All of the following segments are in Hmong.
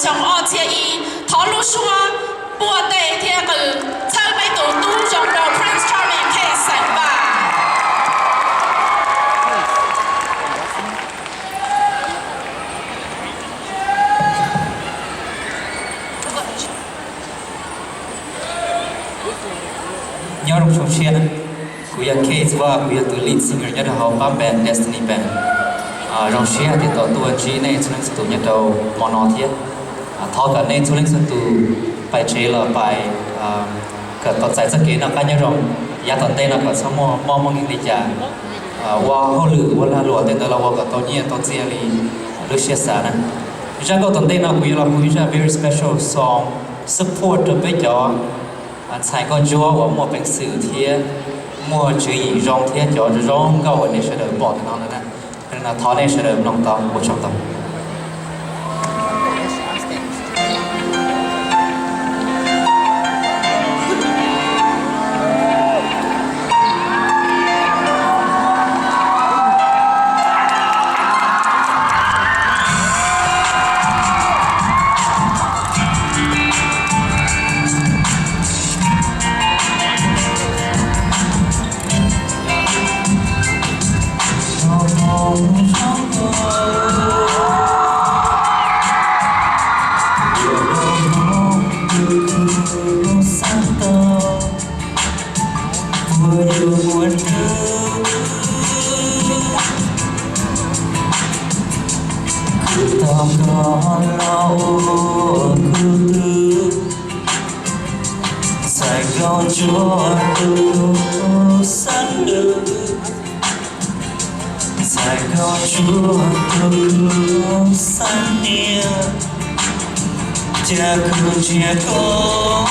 Ob txhiab ib, thov lub suab pua tes thiab qw txhawb peb tus tub zoo rau Prince Charming K Xeem Npaj. Nyob zoo tsoom tshiab, kuv yog Case Vaj, kuv yog tus lead singer nyob rau hauv pab band Destiny Band. Zoo siab hais tias tau tuaj ntsib nej txhua leej txhua tus nyob rau hmo no thiab. Thov kom nej txhua leej txhua tus pais tsev los pais kom tau txais txoj kev noj qab nyob zoo. Yav tom ntej no kom txhob muaj mob muaj nkeeg li cas, ua hauj lwm ua lag luam tej ntawd los ua kom tau nyiaj tau txiaj li lub siab xav na. Zaj nkauj tom ntej no kuv yuav los hu ib zaj very special song support rau peb cov ntxhais nkauj ntsuab uas muaj peev xwm thiab muaj tswv yim zoo thiab cov zoo nkauj uas nej sawv daws pom ntawm no ntawd na. Thov nej sawv daws mloog tau, ua tsaug ntau. Kuv tos koj los ua kuv tub, ntxhais nkauj ntsuab tus xab lwm, ntxhais nkauj ntsuab tus xab niam, cas kuv ntsia koj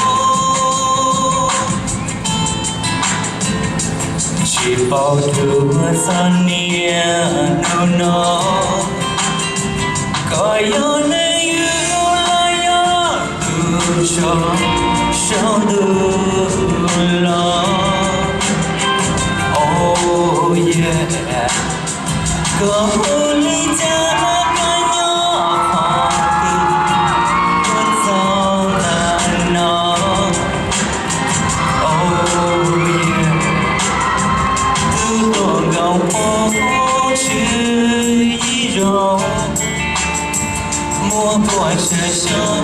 tsis paub dua txoj niam hnub no. Koj yog neeg ywg los yog tus tsov saum ntuj los. Oh yeah, koj hu li cas koj nyob qhov twg tuaj txog ntawm no. Oh yeah, tus hluas nkauj phob tshwm yig zoo, muaj pua tsawg xyoo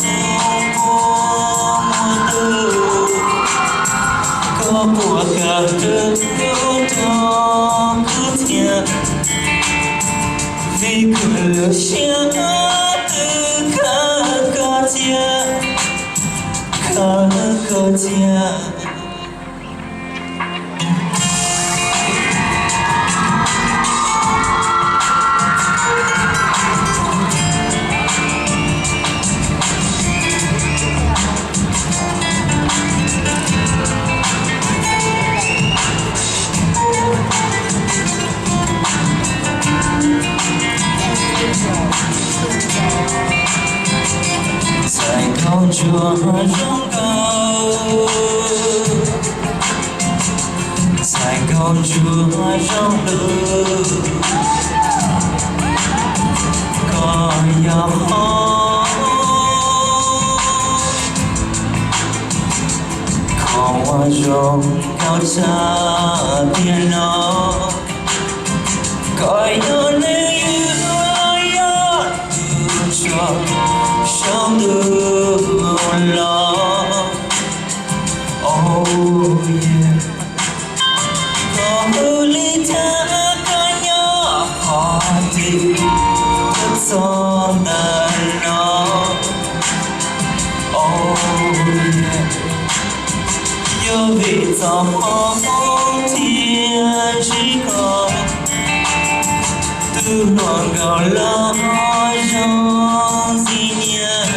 puas muaj tus, koj puas kawm hlub rau kuv thiab, vim kuv lub siab twb khawb koj thiab, khawb koj thiab. Ntxhais nkauj ntsuab zoo nkauj, ntxhais nkauj ntsuab zoo lug, koj yog qhov, qhov uas zoo nkauj tshaj tiam no. Koj yog neeg ywg los yog tus tsov saum ntuj los. Oh yeah, koj hu li cas koj nyob qhov twg tuaj txog ntawm no. Oh yeah, yog vim txoj hmoo thiaj ntsib koj, tus hluas nkauj los zoo ntxim nyiam,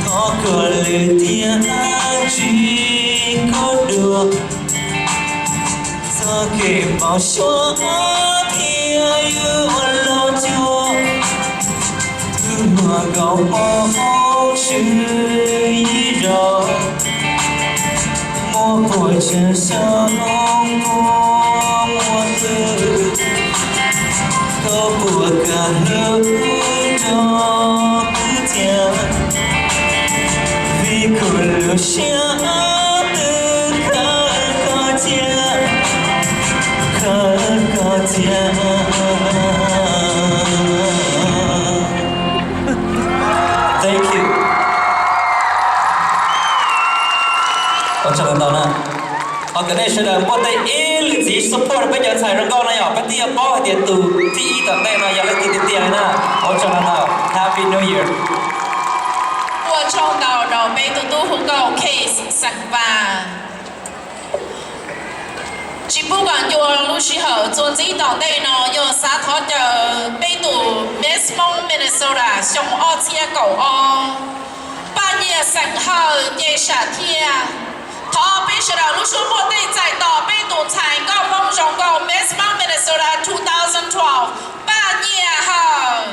thov koj lwm tiam tsis koj dua, txoj kev npau suav thiaj yuav los cuag. Tus hluas nkauj phob tshwm yig zoo, muaj pua tsawg xyoo puas muaj tus, koj puas kawm hlub rau kuv thiab. Siab twb khawb koj cia, khawb koj cia. Thank you. Ua tsaug ntau na. Ho kom nej sawv daws npuaj tej ib lwm ntxiv support peb cov ntxhais zoo nkauj no yom, peb thiaj yuav paub hais tias tus thib ib tom ntej no yog leej twg tiag tiag li na. Ua tsaug ntau ntau. Happy New Year. Ua tsaug ntau rau peb tus tub hu nkauj Case Xeem Vaj. Tsis pub kom ncua lub sij hawm txuas ntxiv tom ntej no, yog xav thov caw peb tus Miss Hmoob Minnesota xyoo ob txhiab kaum ob, Paj Nyiaj Xeem Hawj nce sam thiaj. Thov peb sawv daws lub suab npuaj tej txais tos peb tus ntxhais nkauj Hmoob zoo nkauj Miss Hmoob Minnesota two thousand twelve, Paj Nyiaj Hawj.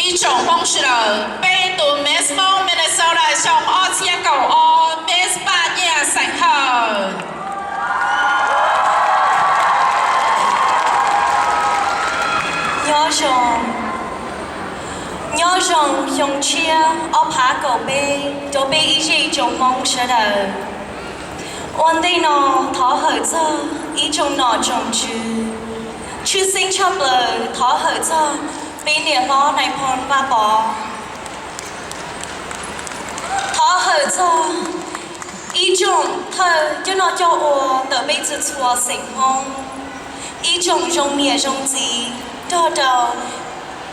Ib tsoom Hmoob sawv daws, peb tus Miss Hmoob Minnesota xyoo ob txhiab kaum ob, Miss Paj Nyiaj Xeem Hawj. Nyob zoo, nyob zoo xyoo tshiab ob phav kaum peb rau peb ib zej tsoom Hmoob sawv daws. Ua ntej no thov hawm txog ib tsoom nom tsoom tswv, tshwj xeeb tshaj plaws thov hawm txog peb niam hlob Nais Phoo Vaj Pov. Thov hawm txog ib tsoom thawj coj noj coj ua ntawm peb txhua txhua xeem Hmoob, ib tsoom zoo niam zoo txiv nrog rau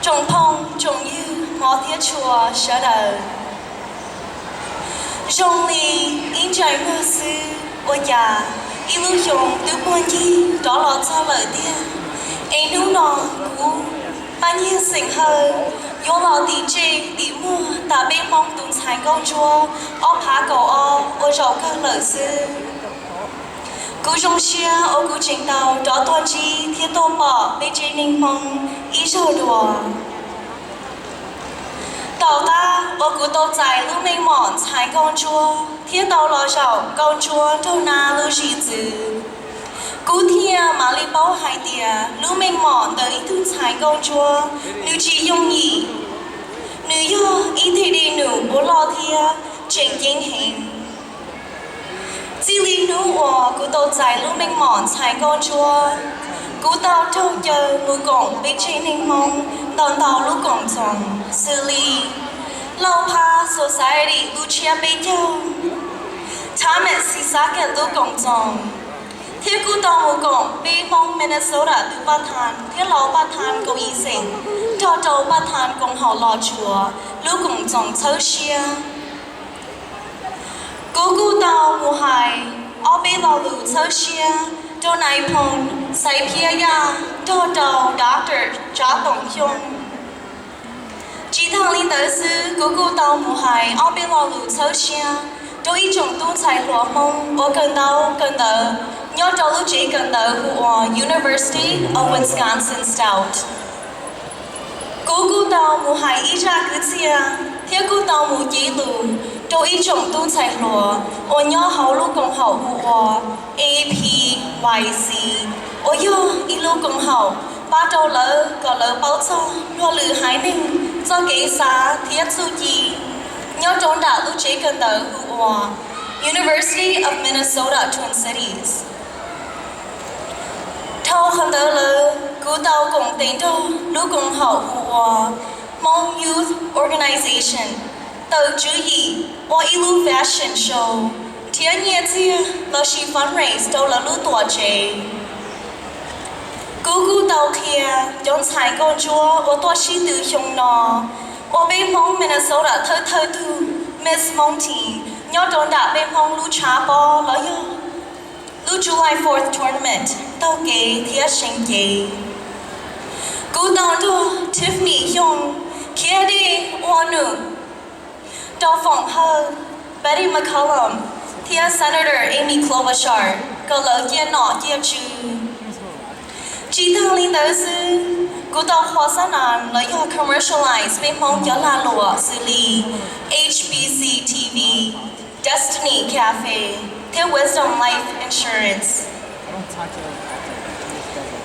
tsoom phooj tsoom ywg hmov thiab tshua sawv daws. Zoo li ib ntsais muag xwb ua cas ib lub xyoo twb puag ncig rov los txog lawm tiag, es hnub no kuv Paj Nyiag xeem Hawj yuav los tim tsej tim muag tas peb Hmoob tus ntxhais nkauj ntsuab ob phav kaum ob ua zaum kawg lawm xwb. Kuv zoo siab uas kuv tseem tau rov tuaj ntsib thiab tuaj pom peb tsev neeg Hmoob ib zaug dua. Tom qab uas kuv tau txais lub meej mom ntxhais nkauj ntsuab thiab tau los zaum nkauj ntsuab nrog nab lub zim txwv, kuv thiaj mam li paub hais tias lub meej mom ntawm ib tug ntxhais nkauj ntsuab nws tsis yooj yim. Nws yog ib teg dej num uas loj thiab tseem ceeb heev. Txij li hnub uas kuv tau txais lub meej mom ntxhais nkauj ntsuab, kuv tau raug caw mus koom peb tsev neeg Hmoob ntau ntau lub koom txoos xws li Lauj Phab Society lub tshiab peb caug, Thomas Xis Xab Kej lub koom txoos, thiab kuj tau mus koom peb Hmoob Minnesota tus paj thas thiab laus paj thas kaum yim xeem nrog rau paj thas koom haum Los Tsuas lub koom txoos txhawb siab. Kuv kuj tau mus hais ob peb lo lus txhawb siab rau nais phoo Xaiv Phiab Yaj nrog rau Doctor Tsav Toom Xyooj. Tsis tag li ntawd xwb, kuv kuj tau mus hais ob peb lo lus txhawb siab rau ib tsoom tub ntxhais hluas Hmoob uas kawm ntaub kawm ntawv nyob rau lub tsev kawm ntawv hu ua University of Wisconsin Stout. Kuv kuj tau mus hais ib zaj kwv txhiaj thiab kuj tau mus cev lus rau ib tsoom tub ntxhais hluas uas nyob hauv lub koom haum hu ua A P Y C, uas yog ib lub koom haum pab rau lawv kom lawv paub txog luag lwm haiv neeg txoj kev xav thiab txuj ci nyob rau nram lub tsev kawm ntawv hu ua University of Minnesota Twin Cities. Dhau qhov ntawd lawm, kuv tau koom tes nrog lub koom haum hu ua Hmong Youth Organization tawm tswv yim ua ib lub fashion show nrhiav nyiaj txiag los sis fundraise rau lawv lub tuam tsev. Kuv kuj tau qhia cov ntxhais nkauj ntsuab uas tuaj sib tw xyoo no ua peb Hmoob Minnesota thawj thawj tug Miss Hmong Teen nyob rau nram peb Hmoob lub tshav pob los yog lub July Fourth Tournament taug kev thiab seev cev. Kuv tau nrog Tiffany Xyooj khiav dej ua num rau Foom Hawj, Betty McCollum thiab Senator Amy Klobuchar kom lawv ciaj nom ciaj tswv. Tsis tag li ntawd xwb, kuv tau qhuas xab nas los yog commercialize peb Hmoob cov lag luam xws li H B C T V, Destiny Cafe thiab Wisdom Life Insurance.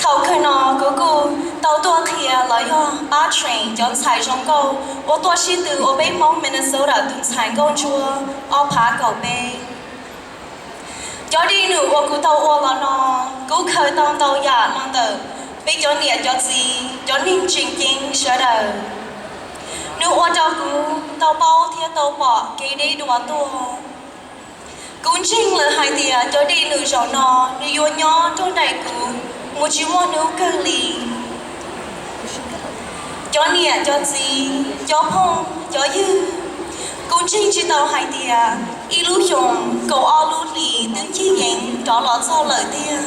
Thaum kawg no kuv kuj tau tuaj qhia los yog pab train cov ntxhais zoo nkauj uas tuaj sib tw ua peb Hmoob Minnesota tus ntxhais nkauj ntsuab ob phav kaum peb. Cov dej num uas kuv tau ua los no, kuv khaws tau ntau yam los ntawm peb cov niam cov txiv cov neeg tseem ceeb sawv daws. Nws ua rau kuv tau paub thiab tau pom kev deb dua tuaj. Kuv ntseeg lawm hais tias cov dej num zaum no nws yuav nyob nrog nraim kuv mus tsis muaj hnub kawg li. Cov niam cov txiv, cov phooj cov ywg, kuv ntseeg tsis tau hais tias ib lub xyoos kaum ob lub hlis twb ncig yees rov los txog lawm tiag.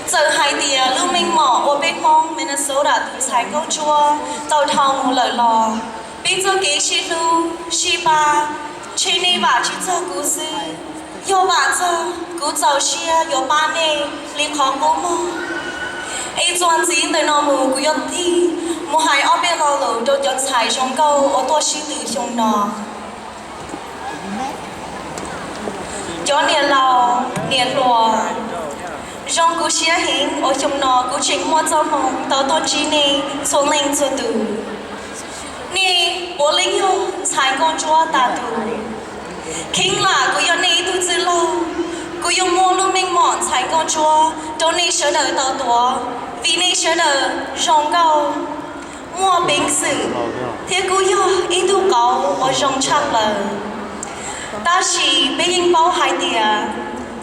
Txawm hais tias lub meej mom uas peb Hmoob Minnesota tus ntxhais nkauj ntsuab tau dhau mus lawm los, peb txoj kev sib hlub sib pab, ntshe nej vam tsis txog kuv xwb, yog vam txog kuv txaus siab yuav pab nej li qhov qub mog. Es txuas ntxiv ntawm no mus kuv yuav tig mus hais ob peb lo lus rau cov ntxhais zoo nkauj uas tuaj sib tw xyoo no. Cov niam laus niam hluas, zoo kuv siab heev uas xyoo no kuv tseem muaj txoj hmoo tau tuaj ntsib nej txhua leej txhua tus. Nej puav leej yog ntxhais nkauj ntsuab tas tus. Kheev lam kuv yog nej ib tug txwj laug, kuv yuav muab lub meej mom ntxhais nkauj ntsuab rau nej sawv daws tau tuav, vim nej sawv daws zoo nkauj, muaj peev xwm, thiab kuj yog ib tug qauv uas zoo tshaj plaws. Tab sis peb yeej paub hais tias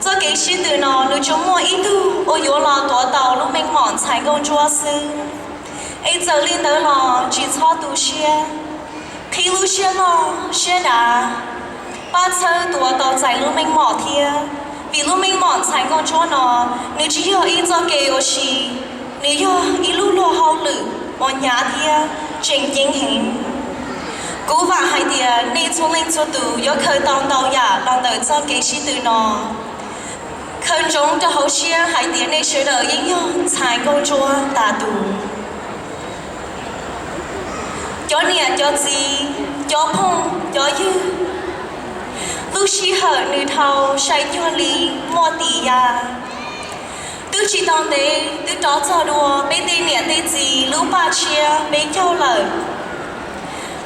txoj kev sib tw no nws tsuas muaj ib tug uas yuav los tuav tau lub meej mom ntxhais nkauj ntsuab xwb. Es txawm li ntawd los tsis txhob tu siab, qhib lub siab loj siab dav, pab txhawb tuav tau txais lub meej mom thiab. Vim lub meej mom ntxhais nkauj ntsuab no, nws tsis yog ib txoj kev ua si, nws yog ib lub luag hauj lwm Mob hnyav thiab tseem ceeb heev. Kuv vam hais tias nej txhua leej txhua tus yuav khaws tau ntau yam los ntawm txoj kev sib tw no. Khaws ntsoov rau hauv siab hais tias nej sawv daws yeej yog ntxhais nkauj ntsuab tas tus. Cov niam cov txiv, cov phooj cov ywg, lub sij hawm nws dhau sai cuag li muaj tis ya. Twb tsis tau ntev twb rov txog dua peb tej niam tej txiv lub paj tshiab peb caug lawm.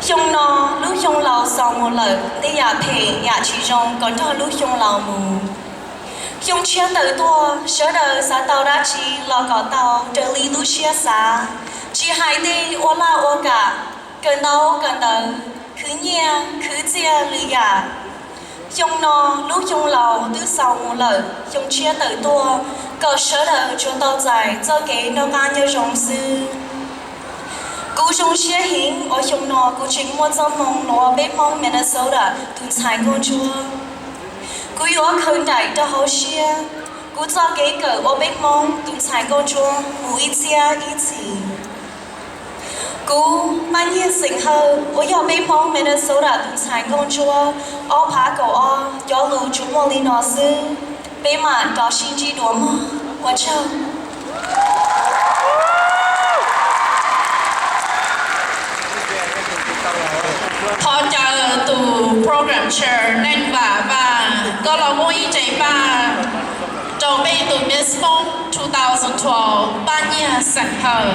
Xyoo no lub xyoo laus xaus mus lawm, tej yam phem yam tsis zoo kom nrog lub xyoo laus mus. Xyoo tshiab tawm tuaj, sawv daws xav tau dab tsi los kom tau raws li lub siab xav, tsis hais tej ua laj ua kam, kawm ntaub kawm ntawv, khwv nyiaj khwv txiaj lwm yam. Xyoo no lub xyoo laus twb xaus mus lawm, xyoo tshiab tawm tuaj, kom sawv daws tsuas tau txais txoj kev noj qab nyob zoo xwb. Kuv zoo siab heev uas xyoo no kuv tseem muaj txoj hmoo los ua peb Hmoob Minnesota tus ntxhais nkauj ntsuab. Kuv yuav khaws nraim rau hauv siab kuv txoj kev kawm ua peb Hmoob tus ntxhais nkauj ntsuab mus ib txhiab ib txhis. Kuv, Paj Nyiaj xeem Hawj, uas yog peb Hmoob Minnesota tus ntxhais nkauj ntsuab ob phav kaum ob, cov lus tsuas muaj li no xwb. Peb mam rov sib ntsib dua mog. Ua tsaug. Thov caw tus program chair Neej Vam Vaj koj los muab ib tsev paj rau peb tus Miss Hmoob two thousand twelve, Paj Nyiaj xeem Hawj.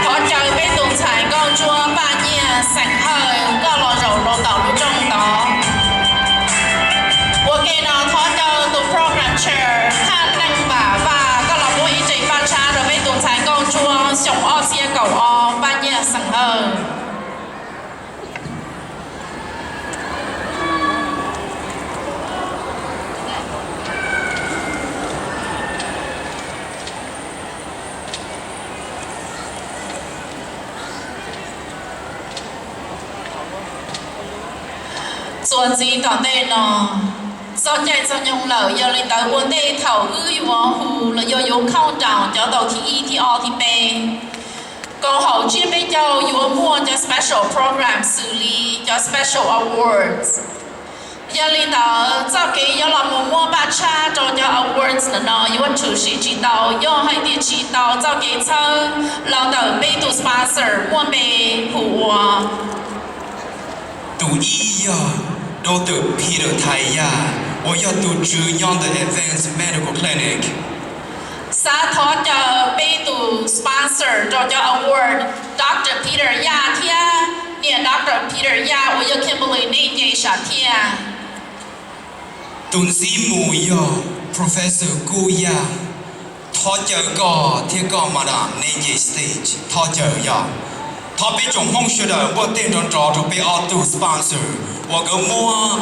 Thov caw peb tus ntxhais nkauj ntsuab Paj Nyiaj xeem Hawj, koj los zaum rau tom lub rooj tod. Ua ke no thov caw tus program chair Thaj Neej Vam Vaj koj los muab ib tsev paj tshab rau peb tus ntxhais nkauj ntsuab xyoo ob txhiab kaum ob Paj Nyiaj xeem Hawj. Txuas ntxiv tom ntej no, txog caij txog nyoog lawm, yog li ntawd ua ntej thaum wb yuav hu los yog yuav count down cov tau thib ib thib ob thib peb, koom haum tsiab peb caug yuav muaj cov special program xws li cov special awards. Yog li ntawd txoj kev yuav los mus muab paj tshab rau cov awards ntawm no yuav tshwm sim tsis tau yog hais tias tsis tau txoj kev txhawb los ntawm peb tus sponsor muaj npe hu ua tus ib yog Doctor Peter Thaiv Yaj uas yog tus tswv nyob ntawm Advance Medical Clinic. Xav thov caw peb tus sponsor rau cov award, Doctor Peter Yaj thiab niam Doctor Peter Yaj uas yog Kimberly Neej Nce Sam Thiaj. Tus ntxiv mus yog Professor Kuj Yaj. Thov caw koj thiab koj Madam Neej Nce stage, thov caw yog. Thov peb tsoom Hmoob sawv daws npuaj teg nrov nrov rau peb ob tug sponsor uas nkawd muab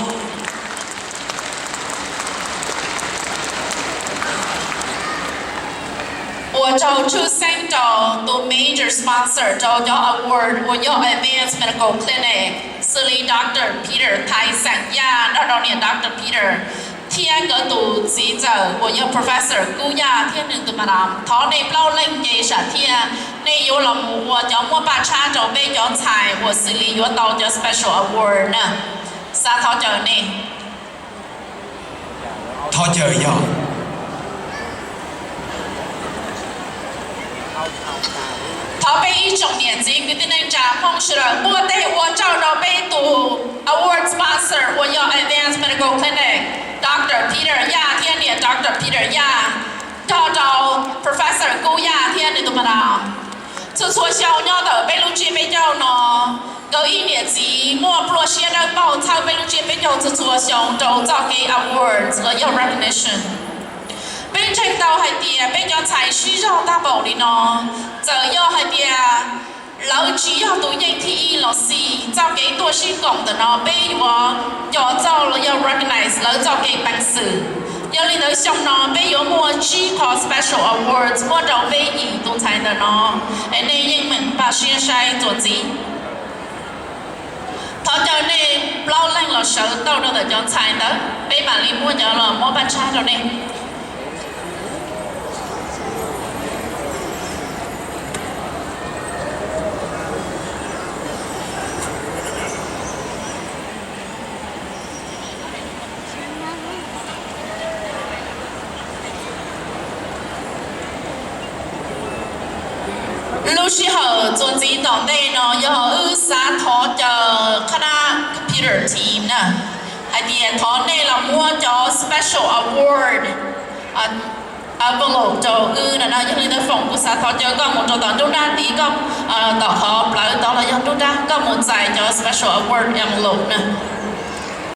Ua tsaug tshwj xeeb rau tus major sponsor rau cov award uas yog Advanced Medical Clinic, xws li Doctor Peter Thai Xeem Yaj nrog rau niam Doctor Peter thiab nkawd tus txiv ntxawm uas yog Professor Kub Yaj thiab nws tus madam. Thov nej plaub leeg nce sam thiaj, nej yuav los mus ua cov muab paj tshab rau peb cov ntxhais uas xws li yuav tau cov special award na. Xav thov caw nej. Thov caw yog. Thov peb ib tsoom niam txiv kwv tij neej tsa Hmoob sawv daws muaj tej ua tsaug rau peb tus award sponsor uas yog Advanced Medical Clinic, Doctor Peter Yaj thiab niam Doctor Peter Yaj, nrog rau Professor Kub Yaj thiab nws tus madam. Txhua txhua xyoo nyob ntawm peb lub tsiab peb caug no, nkawd ib niam txiv muaj plua siab dawb paug txhawb peb lub tsiab peb caug txhua txhua xyoo rau txoj kev awards los yog recognition. Peb ntseeg tau hais tias peb cov ntxhais sib zog tag npaum li no, txawm yog hais tias lawv tsis yog tus yeej thib ib los xij, txoj kev tuaj sib koom ntawm no peb yuav nco txog los yog recognize lawv txoj kev peev xwm. Yog li ntawd xyoo no peb yuav muaj tsib qho special awards muab rau peb yim tus ntxhais ntawm no, es nej yeej meem npaj siab saib txuas ntxiv. Thov caw nej plaub leeg los sawv tauj rau ntawm cov ntxhais ntawd, peb mam li muab cov los muab paj tshab rau nej. Lub sij hawm txuas ntxiv tom ntej no yog wb xav thov caw qhab nab computer team na, hais tias thov nej los muab cov special award envelope rau wb no na. Yog li ntawd Foom, kuv xav thov caw koj mus rau tom nruab nrab tid, koj, tom qhov plawv tod los yog nruab nrab, koj mus txais cov special award envelope na.